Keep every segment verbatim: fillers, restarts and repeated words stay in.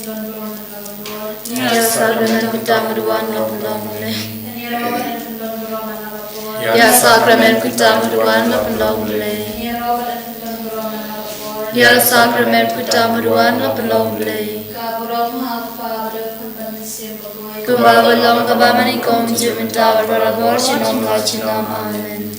Ïa sakramen kata ka duwan la pynlong Blei. Ïa sakramen kata ka duwan la pynlong Blei. Ïa sakramen kata ka duwan la pynlong Blei. Kumba ka long kaba mynnyngkong, junom mynta bad barabor, junom la junom. Amen.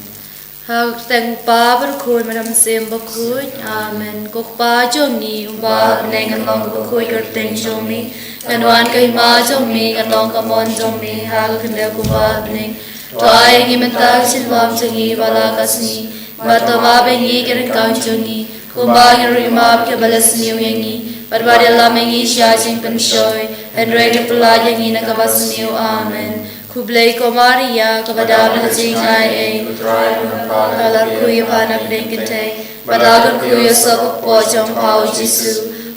Ha ka kyrteng u Kpa bad u Khun bad u Mynsiem Bakhuid. Amen. Ko Kpa jong ngi uba ha bneng, ngan long kaba khuid ka kyrteng jong me. Ngan wan ka hima jong me, ngan long ka mon jong me ha ka khyndew kumba ha bneng. To ai ïa ngi mynta ka jingbam jong ngi ba la ka sngi. Bad to map ïa ngi ki ryngkang jong ngi, kumba ngi ruh ngi map ïa kiba la sniew ïa ngi. Bad wat ïalam ïa ngi sha jingpynshoi, hynrei to pyllait ïa ngi na kaba sniew. Amen. Khublei ko Maria, kaba dap da ka jingaiei, ka la kyrkhu ïa pha na pdeng kynthei, bad la kyrkhu ïa u soh ka kpoh jong pha u Jisu.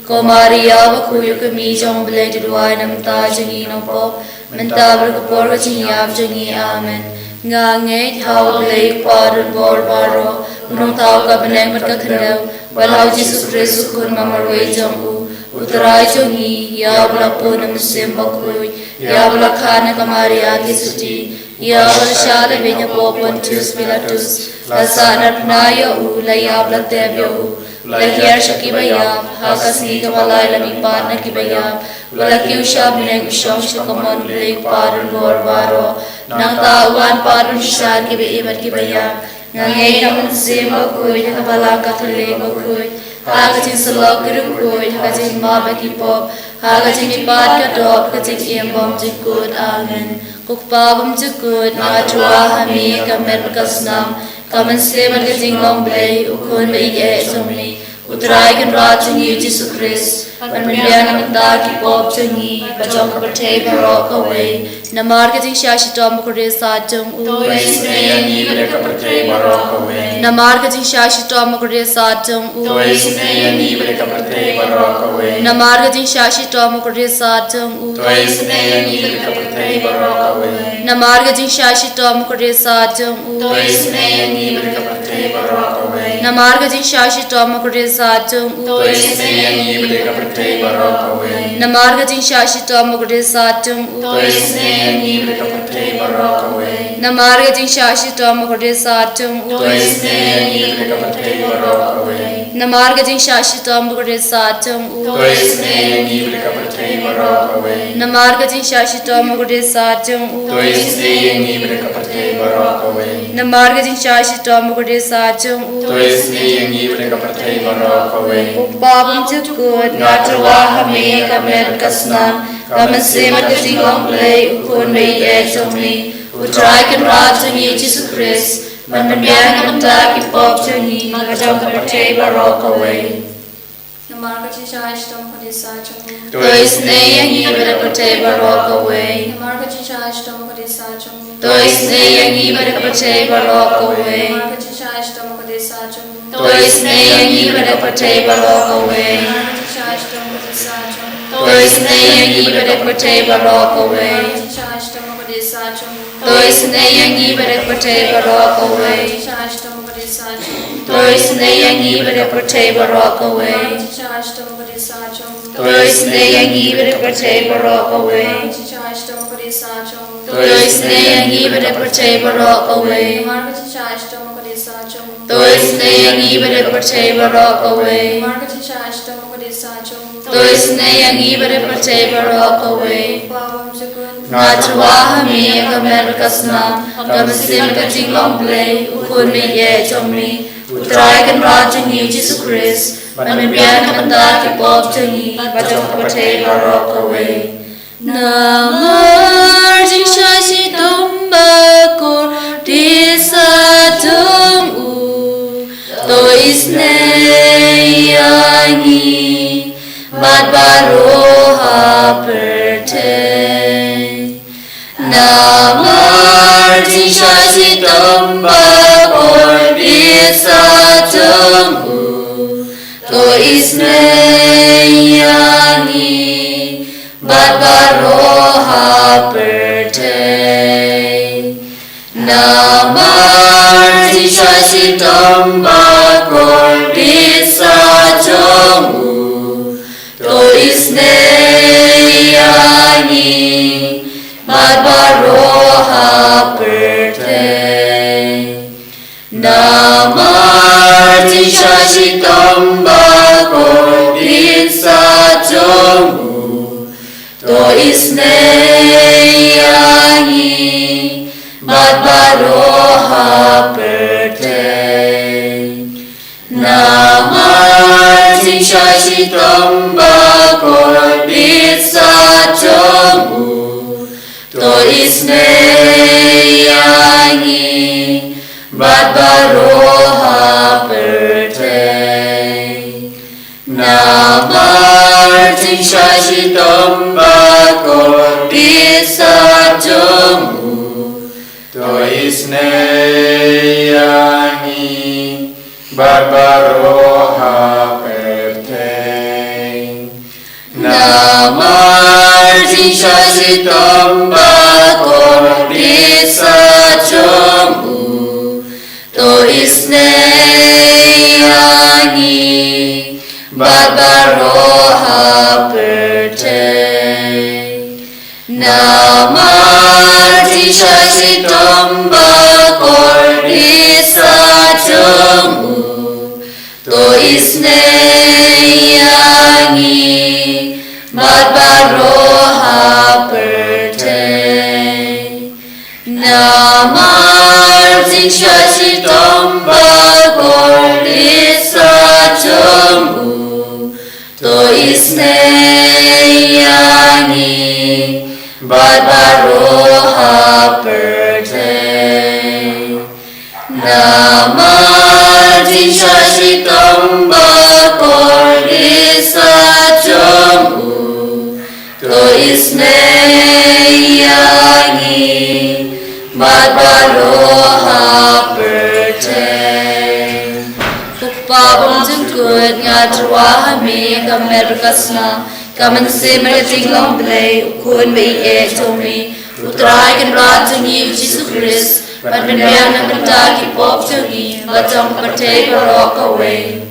Ko Maria bakhuid, ko kmie jong u Blei, to duwai na ka bynta jong ngi ki nongpop, mynta bad ha ka por ka jingïap jong ngi. Amen. Nga ngeit ha u Blei u Kpa donbor baroh, u Nongthaw ka bneng bad ka khyndew, bad ha u Jisu Khrist u Khun ba marwei jong u, u Trai jong ngi, ïa uba la pun da u Mynsiem Bakhuid, ïa uba la kha na ka Maria ki suti, ïa uba la shah lehbeiñ hapoh Pontius Pilatus, la sahnarphna ïa u, la ïap la tep ïa u, la hiar sha kiba ïap, ha ka sngi kaba lai la mihpat na kiba ïap, u la kiew sha bneng, u shong sha ka mon u Blei u Kpa donbor baroh. Nangta u wan pat ban bishar kiba im bad kiba ïap. Nga ngeit ha u Mynsiem Bakhuid, ha ka Balang Katholik bakhuid, ha ka jingsyllok ki riewkhuid, ha ka jingmap ïa ki pop, ha ka jingmihpat ka doh, ha ka jingim bymjukut. Amen. Ko Kpa bymjukut, nga tyrwa ha me ïa ka met bad ka snam, ka mynsiem bad ka jinglong Blei, u Khun ba ïeit jong me, u Trai Kynrad jong ngi u Jisu Khrist, ban pynbiang na ka bynta ki pop jong ngi bad jong ka pyrthei baroh kawei. Namar ka jingshah shitom bakordit sat jong u. To isynei ïa ngi bad ïa ka pyrthei baroh kawei. Namar ka jingshah shitom bakordit sat jong u. To isynei ïa ngi bad ïa ka pyrthei baroh kawei. Namar ka jingshah shitom bakordit sat jong u. To isynei ïa ngi bad ïa ka pyrthei baroh kawei. Namar ka jingshah shitom bakordit sat jong u. To isynei ïa ngi bad ïa ka pyrthei baroh kawei. Namar ka jingshah shitom bakordit sat jong u. To isynei ïa ngi bad ïa ka pyrthei baroh kawei. Namar ka jingshah shitom bakordit sat jong u. To isynei ïa ngi bad ïa ka pyrthei baroh kawei. Namar ka jingshah shitom bakordit sat jong u. To isynei ïa ngi bad ïa ka pyrthei baroh kawei. Namar ka jingshah shitom bakordit sat jong u. To isynei ïa ngi bad ïa ka pyrthei baroh kawei. Namar ka jingshah shitom bakordit sat jong u. To isynei ïa ngi bad ïa ka pyrthei baroh kawei. Namar ka jingshah shitom bakordit sat jong u. To isynei ïa ngi bad ïa ka pyrthei baroh kawei. Ko Kpa bymjukut, nga tyrwa ha me ïa ka met bad ka snam, ka mynsiem bad ka jinglong Blei, u Khun ba ïeit jong me, u Trai Kynrad jong ngi u Jisu Khrist, ban pynbiang na ka bynta ki pop jong ngi bad jong ka pyrthei baroh kawei. Namar ka jingshah shitom bakordit sat jong u. To isynei ïa ngi bad ïa ka pyrthei baroh kawei. Namar ka jingshah shitom bakordit sat jong u. To isynei ïa ngi bad ïa ka pyrthei baroh kawei. Namar ka jingshah shitom bakordit sat jong u. To isynei ïa ngi bad ïa ka pyrthei baroh kawei. Namar ka jingshah shitom bakordit sat jong u. To isynei ïa ngi bad ïa ka pyrthei baroh kawei. Namar ka jingshah shitom bakordit sat jong u. To isynei ïa ngi bad ïa ka pyrthei baroh kawei. Namar ka jingshah shitom bakordit sat jong u. To isynei ïa ngi bad ïa ka pyrthei baroh kawei. Namar ka jingshah shitom bakordit sat jong u. To isynei ïa ngi bad ïa ka pyrthei baroh kawei. Namar ka jingshah shitom bakordit sat jong u. To isynei ïa ngi bad ïa ka pyrthei baroh kawei. Namar ka jingshah shitom bakordit sat jong u. To isynei ïa ngi bad ïa ka pyrthei baroh kawei. Namar ka jingshah shitom bakordit sat jong u. To isynei ïa ngi bad ïa ka pyrthei baroh kawei. Ko Kpa bymjukut, nga tyrwa ha me ïa ka met bad ka snam, ka mynsiem bad ka jinglong Blei, u Khun ba ïeit jong me, u Trai Kynrad jong ngi u Jisu Khrist, ban pynbiang na ka bynta ki pop jong ngi bad jong ka pyrthei baroh kawei. Namar jingshah shitom bakordit sat jong u, to isynei ïa ngi bad baroh ha pyrthei. Namar jingshah shitom bakordit sat jong u, to isynei ïa ngi bad baroh ha pyrthei. Namar jingshah shitom bakordit sat jong u, to isynei bad baroh ha pyrthei. Namar jingshah shitom ba kordit sat jong u, to isynei ïa ngi bad baroh ha pyrthei. Namar jingshah shitom ba kordit sat jong u, to isynei ïa ngi bad baroh ha pyrthei. Namar jingshah shitom ba kordit sat jong u, to isynei ïa ngi bad baroh ha pyrthei. Namar jingshah shitom ba kordit sat jong u, to isynei ïa ngi bad baroh ha pyrthei. Namar jingshah shitom ba kordit sat jong u, to isynei ïa ngi bad baroh ha pyrthei. Namar jingshah shitom ba kordit sat jong u, to isynei ïa ngi bad baroh ha pyrthei. Namar jingshah shitom ba kordit sat jong u, to isynei ïa ngi bad baroh ha pyrthei. Ko Kpa bymjukut, nga tyrwa ha me ïa ka met bad ka snam, ka mynsiem bad ka jinglong Blei, U Khun ba ïeit jong me, U Trai Kynrad jong ngi U Jisu Khrist, ban pynbiang na ka bynta ki pop jong ngi bad jong ka pyrthei baroh kawei.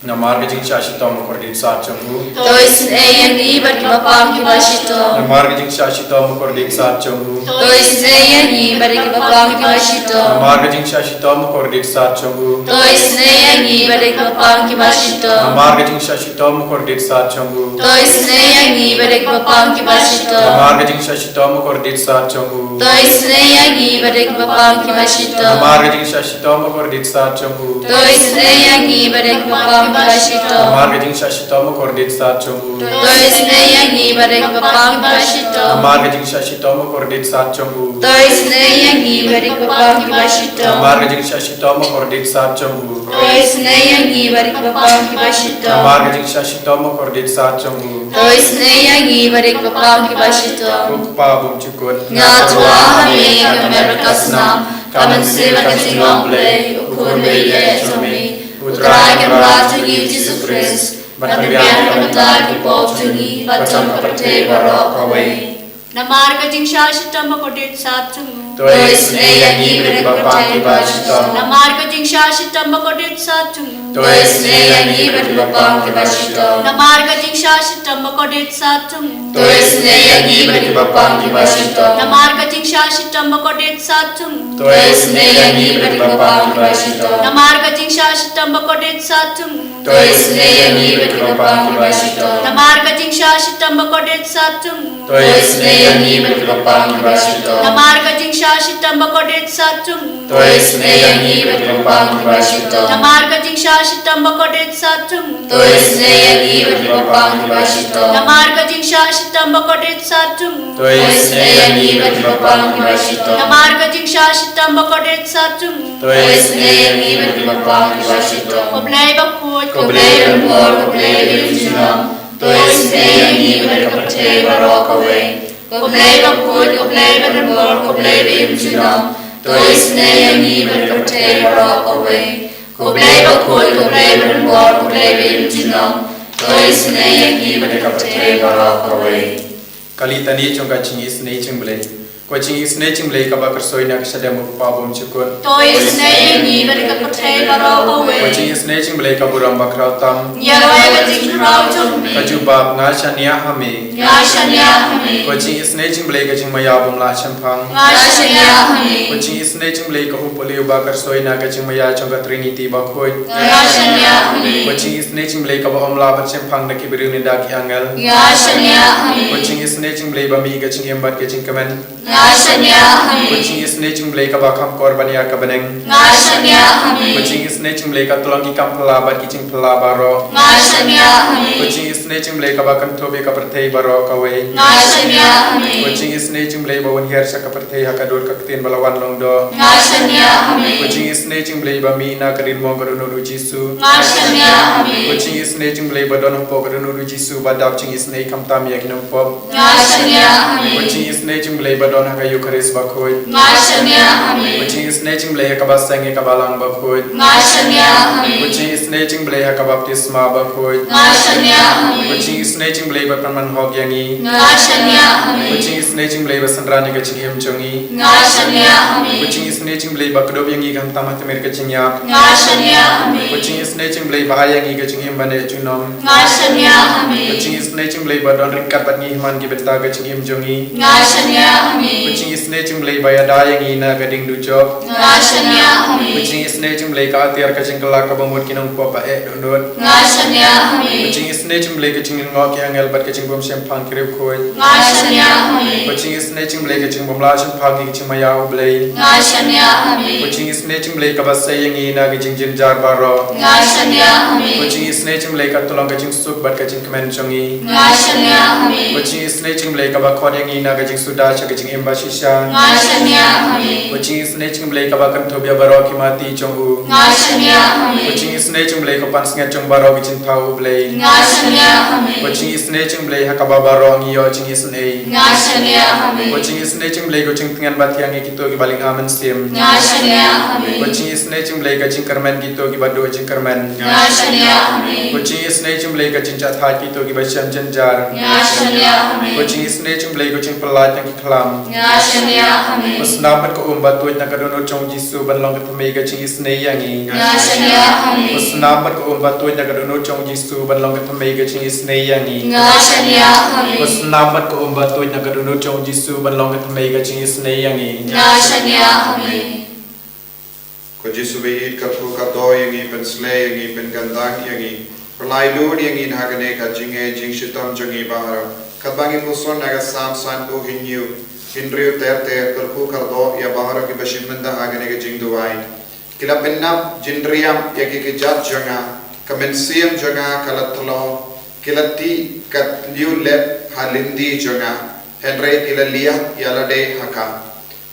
Namar ka jingshah shitom ba kordit sat jong u, to isynei ïa ngi bad kiba pang kiba shitom. Namar ka jingshah shitom ba kordit sat jong u, to isynei ïa ngi bad kiba pang kiba shitom. Namar ka jingshah shitom ba kordit sat jong u, to isynei ïa ngi bad kiba pang kiba shitom. Namar ka jingshah shitom ba kordit sat jong u, to isynei ïa ngi bad kiba pang kiba shitom. Namar ka jingshah shitom ba kordit sat jong u, to isynei ïa ngi bad kiba pang kiba shitom. Namar ka jingshah shitom ba kordit sat jong u, to isynei ïa ngi bad kiba pang kiba shitom. Namar ka jingshah shitom ba kordit sat jong u, to isynei ïa ngi bad kiba pang kiba shitom. Namar ka jingshah shitom ba kordit sat jong u, to isynei ïa ngi bad kiba pang kiba shitom. Namar ka jingshah shitom ba kordit sat jong u, to isynei ïa ngi bad kiba pang kiba shitom. Namar ka jingshah shitom ba kordit sat jong u, to isynei ïa ngi bad kiba pang kiba shitom. Ko Kpa bymjukut, nga tyrwa ha me ïa ka met bad ka snam, ka mynsiem bad ka jinglong Blei, U Khun ba ïeit jong me, U Trai Kynrad jong ngi U Jisu Khrist, ban pynbiang na ka bynta ki pop jong ngi bad jong ka pyrthei baroh kawei. Namar ka jingshah shitom ba kordit sat jong u, to isynei ïa ngi bad kiba pang kiba shitom. Namar ka jingshah shitom ba kordit sat jong u, to isynei ïa ngi bad kiba pang kiba shitom. Namar ka jingshah shitom ba kordit sat jong u, to isynei ïa ngi bad kiba pang kiba shitom. Namar ka jingshah shitom ba kordit sat jong u, to isynei ïa ngi bad kiba pang kiba shitom. Namar ka jingshah shitom ba kordit sat jong u, to isynei ïa ngi bad kiba pang kiba shitom. Namar ka jingshah shitom ba kordit sat jong u, to isynei ïa ngi bad kiba pang kiba shitom. Namar ka jingshah shitom ba kordit sat jong u, to isynei ïa ngi bad kiba pang kiba shitom. Namar ka jingshah shitom ba kordit sat jong u, to isynei ïa ngi bad kiba pang kiba shitom. Namar ka jingshah shitom ba kordit sat jong u, to isynei ïa ngi bad kiba pang kiba shitom. Namar ka jingshah shitom ba kordit sat jong u, to isynei ïa ngi bad kiba pang kiba shitom. Ko Blei bakhuid, ko Blei ba donbor, ko Blei ba im junom, to isynei ïa ngi bad ka pyrthei baroh kawei. Ko Blei bakhuid, ko Blei ba donbor, ko Blei ba im junom, to isynei ïa ngi bad ka pyrthei baroh kawei. Ko Blei bakhuid, ko Blei ba donbor, ko Blei ba im junom, to isynei ïa ngi bad ka pyrthei baroh kawei. Ka litani jong ka jingisynei jong U Blei. Ko jingisynei jong U Blei kaba khuslai na ka shadem U Kpa bymjukut. To isynei ïa ngi bad ïa ka pyrthei baroh kawei. Ko jingisynei jong U Blei ka burom bakhraw tam. Ïa ka jingthmu. Ka jubab, nga shaniah ha me. Nga shaniah ha me. Ko jingisynei jong U Blei ka jingmaïa bymlah shemphang. Nga shaniah ha me. Ko jingisynei jong U Blei ka umpohliew ba khuslai na ka jingmaïa jong ka Trinity bakhuid. Nga shaniah ha me. Ko jingisynei jong U Blei kaba ym lah ban shemphang da ki briew ne da ki angel. Nga shaniah ha me. Ko jingisynei jong U Blei ba mih ka jingim bad ka jingkmen. Nga shaniah ha me. Ko jingisynei jong U Blei kaba kham kor ban ïa ka bneng. Nga shaniah ha me. Ko jingisynei jong U Blei ka tyllong ki kam phylla bad ki jingphylla baroh. Nga shaniah ha me. Ko jingisynei jong U Blei kaba kynthup ïa ka pyrthei baroh kawei. Nga shaniah ha me. Ko jingisynei jong U Blei ba wan hiar sha ka pyrthei ha ka dur ka ktien ba la wan long doh. Nga shaniah ha me. Ko jingisynei jong U Blei ba mih na ka ri mong ka dohnud U Jisu. Nga shaniah ha me. Ko jingisynei jong U Blei ba don hapoh ka dohnud U Jisu ba dap jingisynei khamtam ïa ki nongpop. Nga shaniah ha me. Ko jingisynei jong U Blei ba don ha ka Eukharist bakhuid. Nga shaniah ha me. Ko jingisynei jong U Blei ha ka baseng ïa ka balang bakhuid. Nga shaniah ha me. Ko jingisynei jong U Blei ha ka baptisma bakhuid. Nga shaniah ha me. Ko jingisynei jong U Blei ba pynman hok ïa ngi. Nga shaniah ha me. Ko jingisynei jong U Blei ba synran ïa ka jingim jong ngi. Nga shaniah ha me. Ko jingisynei jong U Blei ba kdup ïa ngi khamtam ha tmier ka jingïap. Nga shaniah ha me. Ko jingisynei jong U Blei ba ai ïa ngi ka jingim ba neh junom. Nga shaniah ha me. Ko jingisynei jong U Blei ba don ryngkat bad ngi ha man ki bynta ka jingim jong ngi. Nga shaniah ha me. Ko jingisynei jong U Blei ba ïada ïa ngi na ka ding dujok. Nga shaniah ha me. Ko jingisynei jong U Blei ka atiar ka jingkylla kaba mut ki nongpop ba eh dohnud. Nga shaniah ha me. Ko jingisynei jong U Blei ka jinglyngngoh ki angel bad ka jingbymshemphang ki riewkhuid. Nga shaniah ha me. Ko jingisynei jong U Blei ka jingbymlah shemphang ïa ka jingmaïa U Blei. Nga shaniah ha me. Ko jingisynei jong U Blei kaba sei ïa ngi na ka jingjynjar baroh. Nga shaniah ha me. Ko jingisynei jong U Blei ka tyllong ka jingsuk bad ka jingkmen jong ngi. Nga shaniah ha me. Ko jingisynei jong U Blei kaba khot ïa ngi na ka jingsuda sha ka jingim ba shisha. Nga shaniah ha me. Ko jingisynei jong U Blei kaba kynthup ïa baroh ki mati jong u. Nga shaniah ha me. Ko jingisynei jong U Blei ka pansngiat jong baroh ki jingthaw U Blei. Nga shaniah ha me. Ko jingisynei jong U Blei ha kaba baroh ngi ïoh jingisynei. Nga shaniah ha me. Ko jingisynei jong U Blei ka jingtngen ba thiang ïa kito kiba lynga mynsiem. Nga shaniah ha me. Ko jingisynei jong U Blei ka jingkyrmen kito kiba duh jingkyrmen. Nga shaniah ha me. Ko jingisynei jong U Blei ka jingjahthait kito kiba shem jynjar. Nga shaniah ha me. Ko jingisynei jong U Blei ka jingpyllait ïa ki khlam. Nga shaniah ha me. Ko snam bad ka um ba tuid na ka dohnud jong U Jisu ban long ka thymmei ka jingisynei ïa ngi. Nga shaniah ha me. Ko snam bad ka um ba tuid na ka dohnud jong U Jisu ban long ka thymmei ka jingisynei ïa ngi. Nga shaniah ha me. Ko snam bad ka um ba tuid na ka dohnud jong U Jisu ban long ka thymmei ka jingisynei ïa ngi. Nga shaniah ha me. Ko Jisu ba ïeit, kyrkhu kyrdoh ïa ngi, pynshlei ïa ngi, pynkyndang ïa ngi, pynlait lut ïa ngi ha kane ka jingngeit jingshitom jong ngi baroh. Katba ngi puson na ka Salm sanphew hynñiew, hynriew ter ter, kyrkhu kyrdoh ïa baroh kiba shim bynta ha kane ka jingduwai. Ki la pynnap jingriam ïa ki kjat jong nga, ka mynsiem jong nga ka la thlaw, ki la tih ka thliew lep ha lynti jong nga, hynrei ki la liat ïa lade ha ka.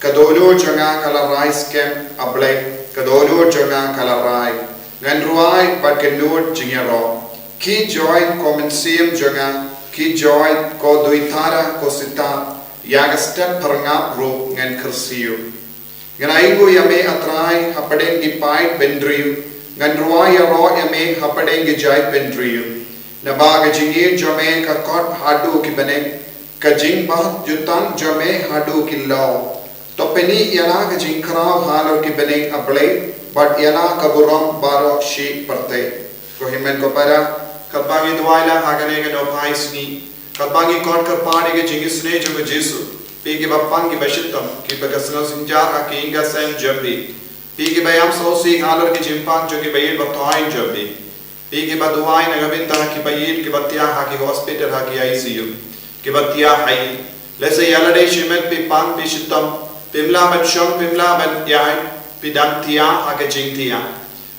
Ka dohnud jong nga ka la rai skhem, A Blei, ka dohnud jong nga ka la rai. Ngan rwai bad kynnud jingïaroh. Khie joit ko mynsiem jong nga, khie joit ko duitara ko sita, ïa ka step pyrngap ruh ngan kyrsiew. Ngan ainguh ïa me, A Trai, hapdeng ki paid bynriew, ngan rwai ïaroh ïa me hapdeng ki jaid bynriew. Naba ka jingïeit jong me ka kot haduh ki bneng, ka jingbat jutang jong me haduh ki lawei. To pyni ïa la ka jingkhraw halor ki bneng, A Blei, bad ïa la ka burom baroh shi pyrthei. Ko hynmen ko para, katba ngi duwai lang ha kane ka nohphai sngi, katba ngi kot kyrpad ïa ka jingisynei jong u Jisu, phi kiba pang kiba shitom, kiba ka sngewsynjar ha ki ïing ka sem jong phi, phi kiba ïam sngewsih halor ki jingpang jong kiba ïeit ba thoiñ jong phi, phi kiba duwai na ka bynta kiba ïeit kiba thiah ha ki hospital, ha ki I C U, kiba thiah ha ïing. Lehse ïa lade shimet phi pang phi shitom, phim lah ban shong, phim lah ban ïaid, phi dang thiah ha ka jingthiah.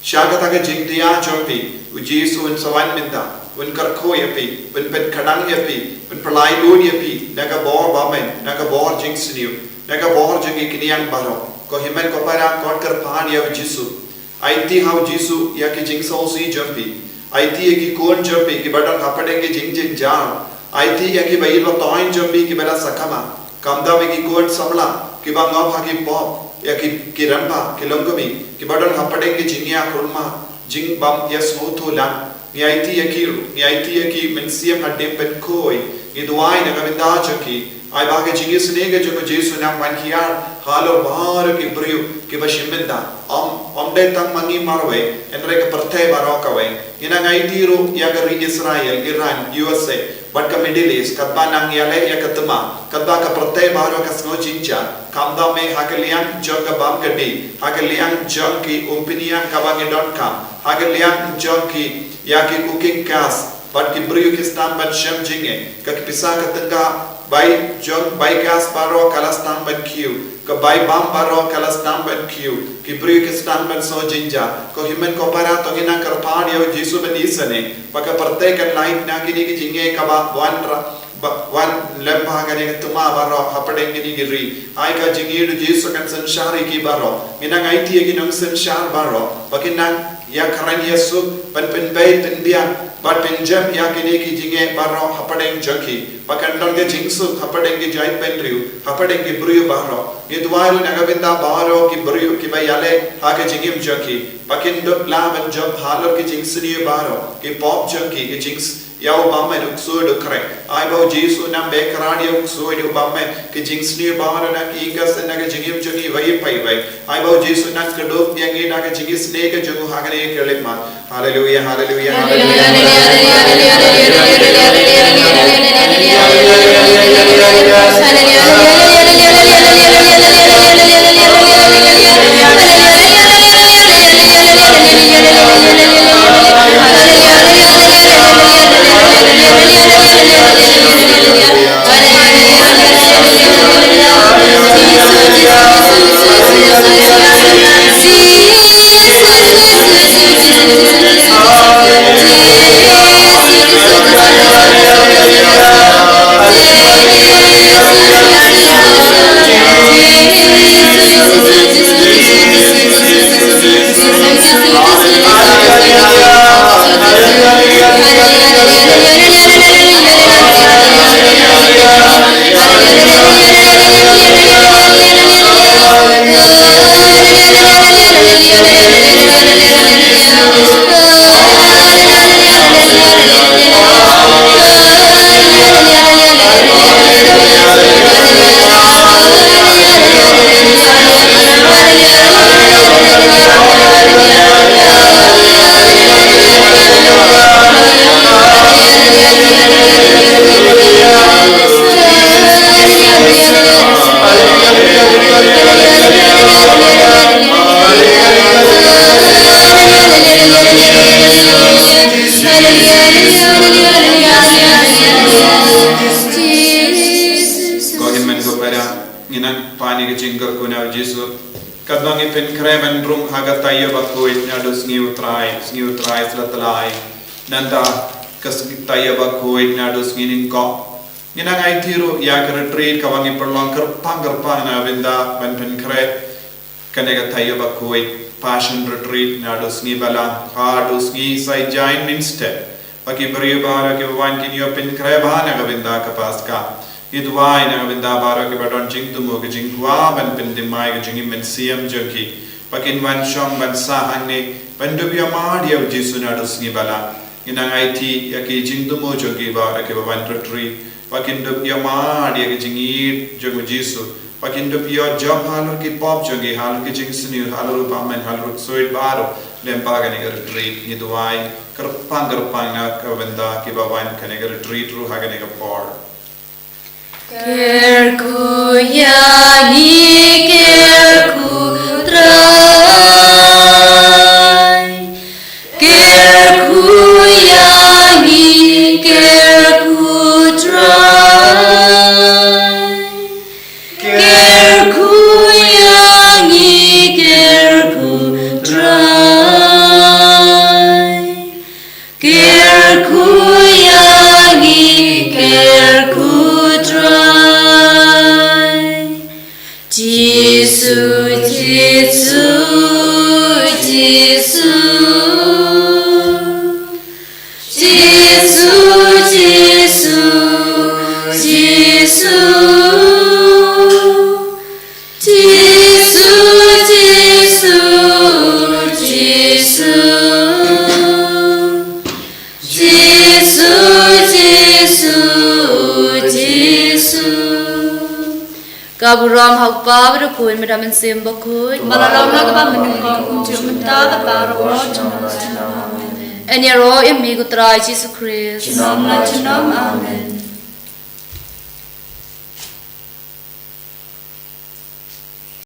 Sha kata ka jingthiah jong phi, u Jisu un sa wan mynta, un kyrkhu ïa phi, un pynkhanang ïa phi, un pynlait lut ïa phi na ka bor bymman, na ka bor jingsniew, na ka bor jong ki khñiang baroh. Ko hynmen ko para, kot kyrpad ïa u Jisu. Aiti ha u Jisu ïa ki jingsngewsih jong phi. Aiti ïa ki khun jong phi kiba don hapdeng ki jingjynjar. Aiti ïa kiba ïeit ba thoiñ jong phi kiba la sakma. Khamtam ïa ki khun samla kiba ngop ha ki pop, ïa ki, ki rangbah, ki longkmie, kiba don hapdeng ki jingïakhlad, jingbym ïasngewthuh lang. Ngi aiti ïa ki ruh, ngi aiti ïa ki mynsiem hadien pynkhuid, ngi duwai na ka bynta jong ki, Ai ba ka jingisynei ka jong u Jisu nang wan hiar halor baroh ki briew kiba shim bynta. Ym, ym dei tang ma ngi marwei, hynrei ka pyrthei baroh kawei. Ngi nang aiti ruh ïa ka ri Israel, Iran, U S A, bad ka Middle East, katba nang ïaleh ïa ka thma, katba ka pyrthei baroh ka sngew jingjia, khamtam eh ha ka liang jong ka bam ka dih, ha ka liang jong ki umphniang kaba ngi donkam, ha ka liang jong ki, ïa ki cooking gas, bad ki briew ki sdang ban shem jingeh, ka pisa ka tyngka bai jong, bai gas baroh ka la sdang ban kiew, ka bai bam baroh ka la sdang ban kiew, ki briew ki sdang ban sngew jingjia. Ko hynmen ko para, to ngin nang kyrpad ïa u Jisu ban isynei ba ka pyrthei kan lait na kine ki jingeh kaba wan ra, ba wan lem ha kane ka thma baroh hapdeng kine ki ri. Ai ka jingïeit u Jisu kan synshar ïa ki baroh. Ngin nang aiti ïa ki nongsynshar baroh ba kin nang ïakren ïasuk, ban pynbeit pynbiang bad pynjem ïa kine ki jingeh baroh hapdeng jong ki, ba kan don ka jingsuk hapdeng ki jaitbynriew, hapdeng ki briew baroh. Ngi duwai ruh na ka bynta baroh ki briew kiba ïaleh ha ka jingim jong ki, ba kin dup lah ban jop halor ki jingsniew baroh, ki pop jong ki, ki jings ïa u bymman, u ksuid, u khreh. Ai ba u Jisu nang beh kyrpad ïa u ksuid, u bymman, ki jingsniew baroh na ki ïing ka sem, na ka jingim jong iwei pa iwei. Ai ba u Jisu nang kdup ïa ngi na ka jingisynei ka jong u ha kane ka khyllipmat. Haleluia, haleluia, haleluia. Ko hynmen ko para, ngin nang pan ïa ka jingkyrkhu na u Jisu. Katba ngi pynkhreh ban rung ha ka taïew bakhuid, naduh sngi u Trai, sngi u Trai sla tlai. Nangta ka sngi taïew bakhuid, naduh sngi nyngkong. Ngin nang aiti ruh ïa ka retreat kaba ngi pynlong kyrpang kyrpang na bynta ban pynkhreh kane ka taïew bakhuid, Passion Retreat, naduh sngi ba la haduh sngi Saitjaiñ mynstep. Ba ki briew baroh kiba wan kin ïoh pynkhreh bha na ka bynta ka Paskha. Ngi duwai na ka bynta baroh kiba don jingthmu, ka jingkwah ban pynthymmai ka jingim mynsiem jong ki, ba kin wan shong ban sah hangne, ban dup ïa mad ïa u Jisu naduh sngi ba la. Ngi nang aiti ïa ki jingthmu jong ki baroh kiba wan retreat, ba kin dup ïa mad ïa ka jingïeit jong u Jisu, ba kin dup ïa jop halor ki pop jong ki, halor ki jingsniew, halor u bymman, halor u ksuid baroh lem bad kane ka retreat. Ngi duwai kyrpang kyrpang na ka bynta kiba wan kane ka retreat ruh ha kane ka por. Kyrkhu ïa ngi, kyrkhu Trai. Kyrkhu ïa ngi, kyrkhu Trai. Kyrkhu ïa ngi, kyrkhu Trai. Kyrkhu ïa ngi, kyrkhu Trai. Jisu, Jisu, Jisu. Jisu, Jisu, Jisu. Jisu, Jisu, Jisu. Jisu, Jisu, Jisu. Ka burom ha u Kpa bad u Khun bad u Mynsiem Bakhuid. Ba la long ha kaba mynnyngkong, kumjuh mynta bad baroh. Amen. Ïaroh ïa me ko Trai Jisu Khrist. Junom la junom. Amen.